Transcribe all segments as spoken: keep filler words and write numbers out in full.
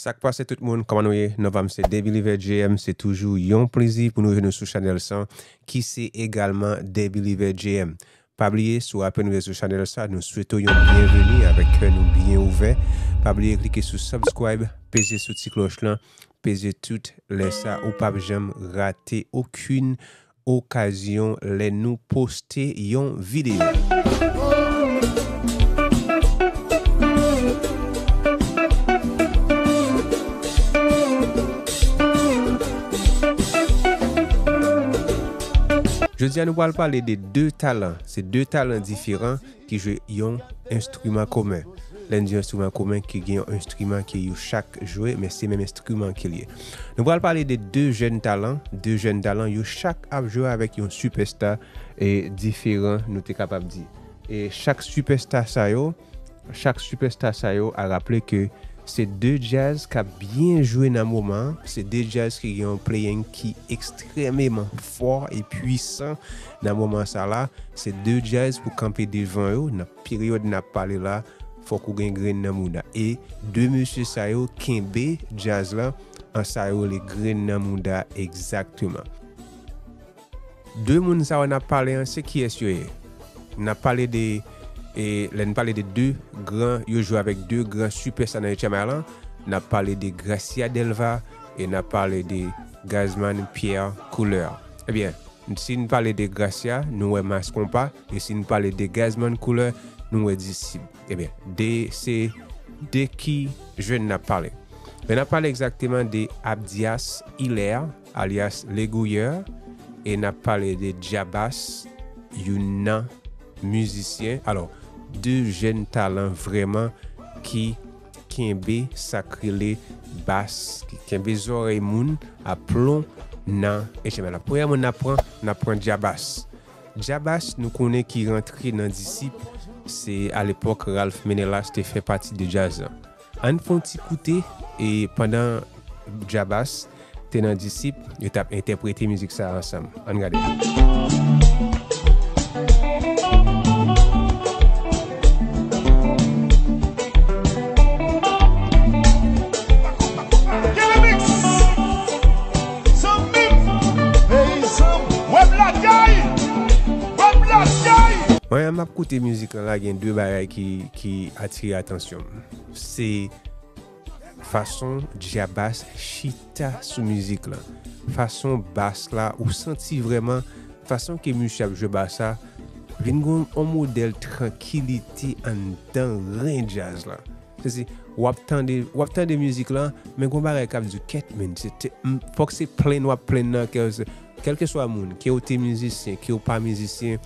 Sa k pase tout moun, kòman nou ye? Non pa m se Debeliever J M, se toujou yon plezi pou nou jwenn nou sou chanèl sa, ki se egalman Debeliever J M. Pa bliye, si w apèn rive sou chanèl sa, nou swete w yon byenveni avèk kè nou byen ouvè. Pa bliye klike sou subscribe, peze sou ti klòch lan, peze tout, lè sa ou p ap janm rate okenn okazyon lè nou poste yon videyo. Jodi a, nou pral pale de de talan. Se de talan diferan ki jwe yon enstriman komen. Lè n di enstriman komen, ki gen yon enstriman ke yo chak jwe, men se menm enstriman ke l ye. Nou pral pale de de jèn talan, de jèn talan, yo chak ap jwe avèk yon sipèsta, e, diferan, nou te kapab di. E chak sipèsta sa yo, chak sipèsta sa yo a raple ke se de djaz k ap byen jwe nan moman an, se de djaz ki gen yon playing ki ekstrèmeman fò e pwisan nan moman sa la, se de djaz pou kanpe devan yo, nan peryòd n ap pale la, fòk ou gen grenn nan mouda. E de mesye sa yo kenbe djaz la an sa yo rele grenn nan mouda egzakteman. De moun sa yo n ap pale an, se kiyès yo ye? N ap pale de, e, lè n pale de de gran, yo jwe avèk de gran sipèsta nan H M I lan, n ap pale de Gracia Delva e n ap pale de Gazman Pierre Couleur. Ebyen, si n pale de Gracia, nou wè Mass Konpa, e si n pale de Gazman Couleur, nou wè Disip. Ebyen, de, se de ki jèn n ap pale? Men n ap pale egzakteman de Abdias Hilaire, alyas Legouyè, e n ap pale de Djabas, youn nan mizisyen, alò, de jèn talan vrèman ki kenbe sa k rele bas, ki kenbe zòrèy moun aplon nan H M I lan. Premyèman, n ap pran, n ap pran Djabas. Djabas, nou konnen ki rantre nan Disip, se alepòk Ralph Menelas te fè pati de djaz lan. Ann fè yon ti koute, e pandan Djabas te nan Disip, yo t ap entèprete mizik sa a ansanm. Ann gade. Mwen, m ap koute mizik lan la, gen de bagay ki, ki atire atansyon m. Se fason Djabas chita sou mizik lan. Fason bas la, ou santi vrèman, fason ke misye ap jwe bas la, vin gen yon modèl trankilite anndan ren djaz la. Se, se, w ap tande, w ap tande mizik lan, men gon bagay k ap di w, "Kèt, men, se te, m, fòk se plenn w ap plenn nan kè w." Kèlkeswa moun, ke w te mizisyen, ke w pa mizisyen,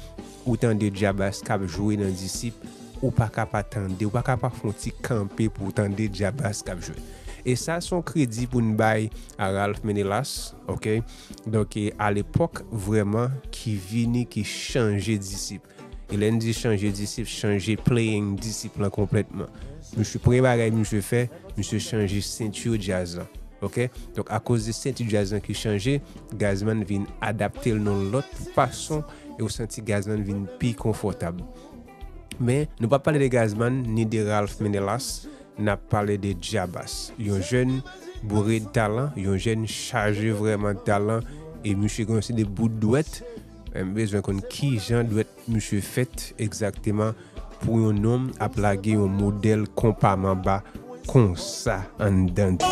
ou tande Djabas k ap jwe nan Disip, ou pa ka pa tande, ou pa ka pa fè yon ti kanpe pou w tande Djabas k ap jwe. E sa se yon kredi pou n bay a Ralph Menelas, oke? Donk, e, alepòk, vrèman, ki vini, ki chanje Disip. E lè n di chanje Disip, chanje playing Disip lan konplètman. Misye, premye bagay misye fè, misye chanje senti djaz lan. Oke? Donk, akoz de senti djaz lan ki chanje, Gazman vin adapte l nan lòt fason e w santi Gazman vin pi konfòtab. Men, nou p ap pale de Gazman ni de Ralph Menelas, n ap pale de Djabas. Yon jèn boure de talan, yon jèn chaje vrèman de talan, e misye gen yon seri de bout dwèt. M bezwen konn ki jan dwèt misye fèt egzakteman pou yon nonm ap lage yon modèl konpa manba konsa anndan l.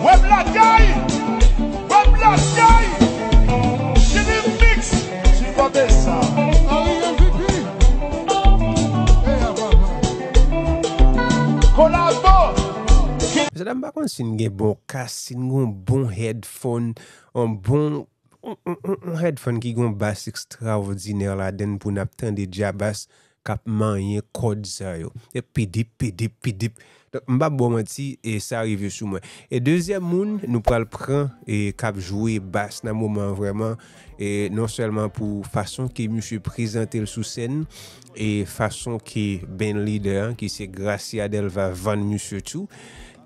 Web Lakay! Web Lakay! Gen remix! Sipòte sa. Ari M V P. Hey, papa. Kolabo. Mesye dam, m pa konn si n gen bon kas, si n gen yon bon headphone, yon bon, yon, yon, yon, yon headphone ki gen yon bas ekstraòdinè ladan l pou n ap tande Djabas k ap manyen kòd sa yo. E pidip, pidip, pidip. Donk, m p ap ba w manti, e sa rive sou mwen. E dezyèm moun, nou pral pran, e k ap jwe bas nan moman an vrèman, e non sèlman pou fason ke misye prezante l sou sèn, e fason ke band leader an, ki se Gracia Delva, vann misye tou,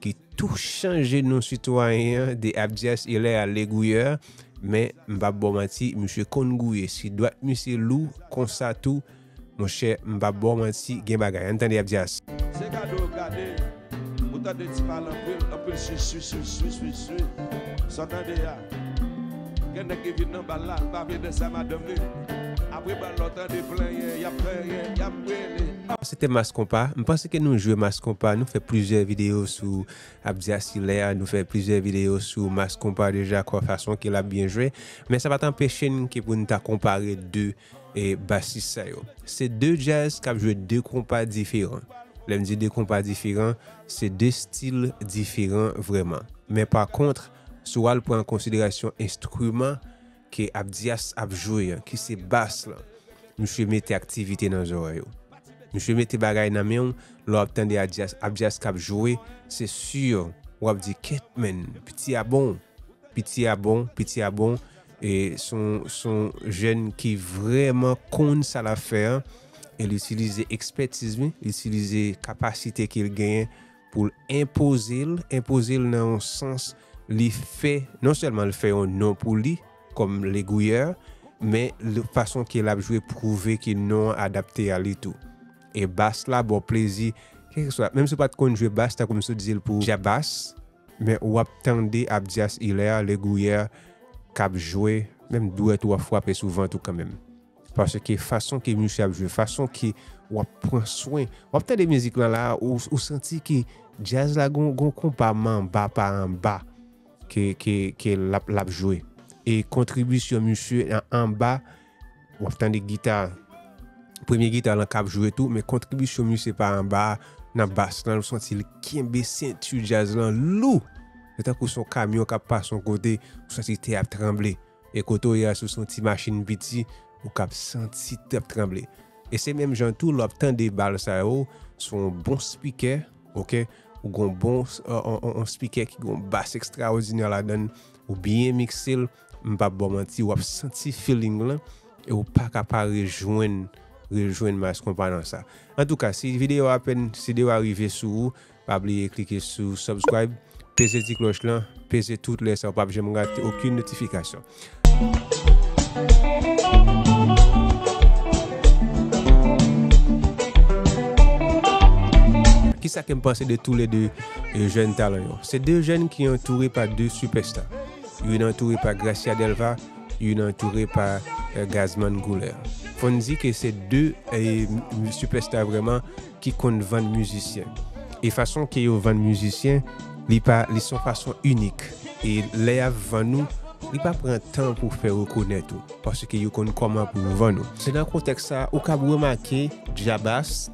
ki tou chanje non sitwayen an de Abdias Hilaire a Legouyè, Men, m p ap ba w manti, misye konn gouye. Si dwat misye lou konsa tou, monchè, m p ap ba w manti, gen bagay. Ann tande Abdias. Se gade w gade, ou tande ti pale anpil, anpil swi, swi, swi, swi, swi, swi. Sa w tande a? Gen nèg ki vin nan bal la, pa vle danse a madanm li. Apre bal la, w tande plenyen, y ap plenyen, y ap rele. Se te Mass Konpa. M panse ke nou jwe Mass Konpa. Nou fè plizyè videyo sou Abdias Hilaire. Nou fè plizyè videyo sou Mass Konpa deja, kwa fason ke l ap byen jwe. Men sa pa t anpeche n ke pou n ta konpare de, e, basis sa yo. Se de djaz k ap jwe de konpa diferan. Lè m di de konpa diferan, se de stil diferan vrèman. Men pa kont, si w al pran an konsiderasyon enstriman ke Abdias ap jwe an, ki se bas lan, misye mete aktivite nan zòrèy ou. Misye mete bagay nan men w, lè w ap tande Abdias, Abdias k ap jwe, se si w ap di, "Kèt, menn, piti a bon, piti a bon, piti a bon." E s on, s on jèn ki vrèman konn sa l ap fè an, e l itilize ekspètiz li, l itilize kapasite ke l genyen pou l enpoze l, enpoze l nan yon sans, li fè, non sèlman l fè yon non pou li, kòm legouyè, men l, fason ke l ap jwe pwouve ke non an adapte a li tou. E bas la ba w plezi, kèlkeswa, menm si w pa t konn jwe bas, tankou m sot di l pou djabas, men w ap tande Abdias Hilaire, legouyè, k ap jwe, menm dwèt ou ap frape sou vant ou kanmenm. Paske fason ke misye ap jwe, fason ke w ap pran swen, w ap tande mizik lan la, ou, ou santi ke djaz la gon, gon konpa manba pa anba ke, ke, ke l ap, l ap jwe. E kontribisyon misye nan anba, w ap tande gita, premye gita lan k ap jwe tou, men kontribisyon misye pa anba, nan bas lan, ou santi l kenbe senti djaz lan lou. Se tankou s on kamyon k ap pase yon kote, ou santi tè ap tranble. E kote w ye a, si w se yon ti machin piti, ou k ap santi tè ap tranble. E se menm jan tou, lè w ap tande bal sa yo, se yon bon spikè, oke? Ou gon bon, on, on, on, on spikè ki gon bas ekstraòdinè ladan l, ou byen mikse l, m p ap ba w manti, w ap santi feeling lan, e ou pa ka pa rejwenn, rejwenn Mass Konpa nan sa. Antouka, si videyo a apèn, si videyo a rive sou ou, pa bliye klike sou subscribe, peze ti klòch lan, peze tout lè sa w p ap janm rate okenn notifikasyon. Kisa ke m panse de tou le de, eh, jèn talan yo? Se de jèn ki antoure pa de sipèsta. Youn antoure pa Gracia Delva, youn antoure pa, eh, Gazman Couleur. Fò n di ke se de, eh, m-, m-, sipèsta vrèman ki konn vann mizisyen. E fason ke yo vann mizisyen, li pa, li se yon fason inik. E lè y ap vann ou, li pa pran tan pou fè rekonèt ou, paske yo konn kòman pou yo vann ou. Se nan kontèks sa, ou kab remake Djabas.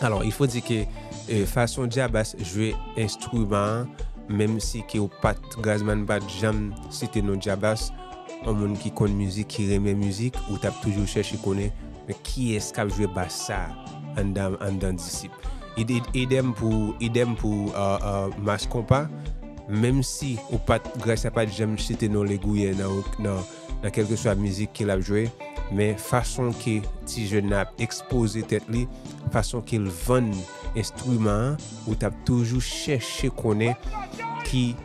Alò, il faut dire ke, eh, fason Djabas jwe enstriman an, menm si ke ou pa t, Gazman pa t janm site non Djabas, yon moun ki konn mizik, ki renmen mizik, ou t ap toujou chèche konnen, men kiyès k ap jwe bas sa anndan, anndan Disip. Ide-, idèm pou, idèm pou, euh, euh, Mass Konpa, menm si ou pa t, Gracia pa t janm site non legouyè nan, nan, nan kèlkeswa mizik ke l ap jwe, men fason ke ti jèn nan ap ekspoze tèt li, fason ke l vann enstriman an, ou t ap toujou chèche konnen ki,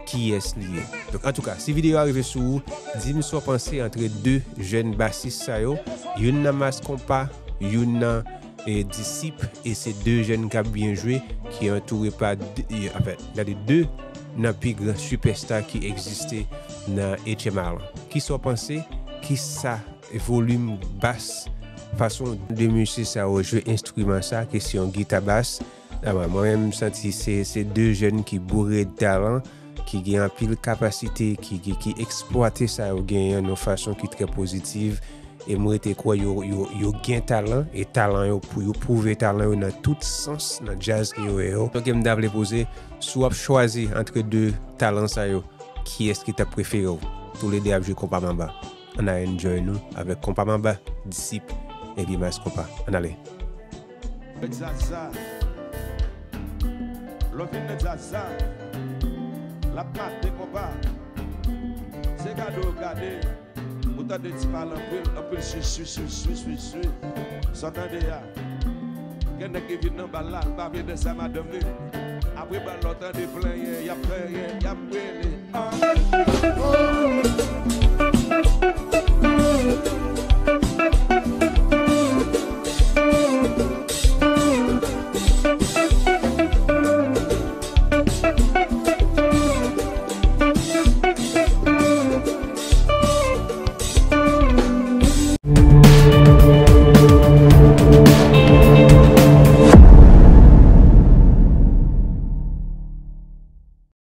kiyès li ye. Donk, antouka, si videyo a rive sou ou, di m sa w panse antre de jèn basis sa yo, youn nan Mass Konpa, youn nan, eh, Disip, e se de jèn k ap byen jwe, ki antoure pa de, eh, anfen, gade, de nan pi gran sipèsta ki egziste nan H M A lan. Kisa w panse? Kisa volim bas, fason de mesye sa yo jwe enstriman sa, ke se yon gita bas. Ah, mwen, mwen menm, m santi se, se de jèn ki boure de talan, ki gen anpil kapasite, ki, ki, ki eksplwate sa yo genyen nan yon fason ki trè pozitiv. E m rete kwè yo, yo, yo gen talan, e talan yo, pou yo pwouve talan yo nan tout sans, nan djaz ke yo ye yo. Donk, m ta vle poze, si w ap chwazi antre de talan sa yo, kiyès ki t ap prefere w? Toulede ap jwe konpa manba. Ann al enjoy nou avèk konpa manba, Disip, epi Mass Konpa. Ann ale. Zaza. Lè w vin nan Zaza, l ap mate konpa. Se gade w gade. Ou tande ti pale anpil, anpil swi, swi, swi, swi, swi, swi. Sa w tande a? Gen nèg ki vin nan bal la, li pa vle danse a madanm li. Apre bal la, w tande plenyen, y ap plenyen, y ap rele.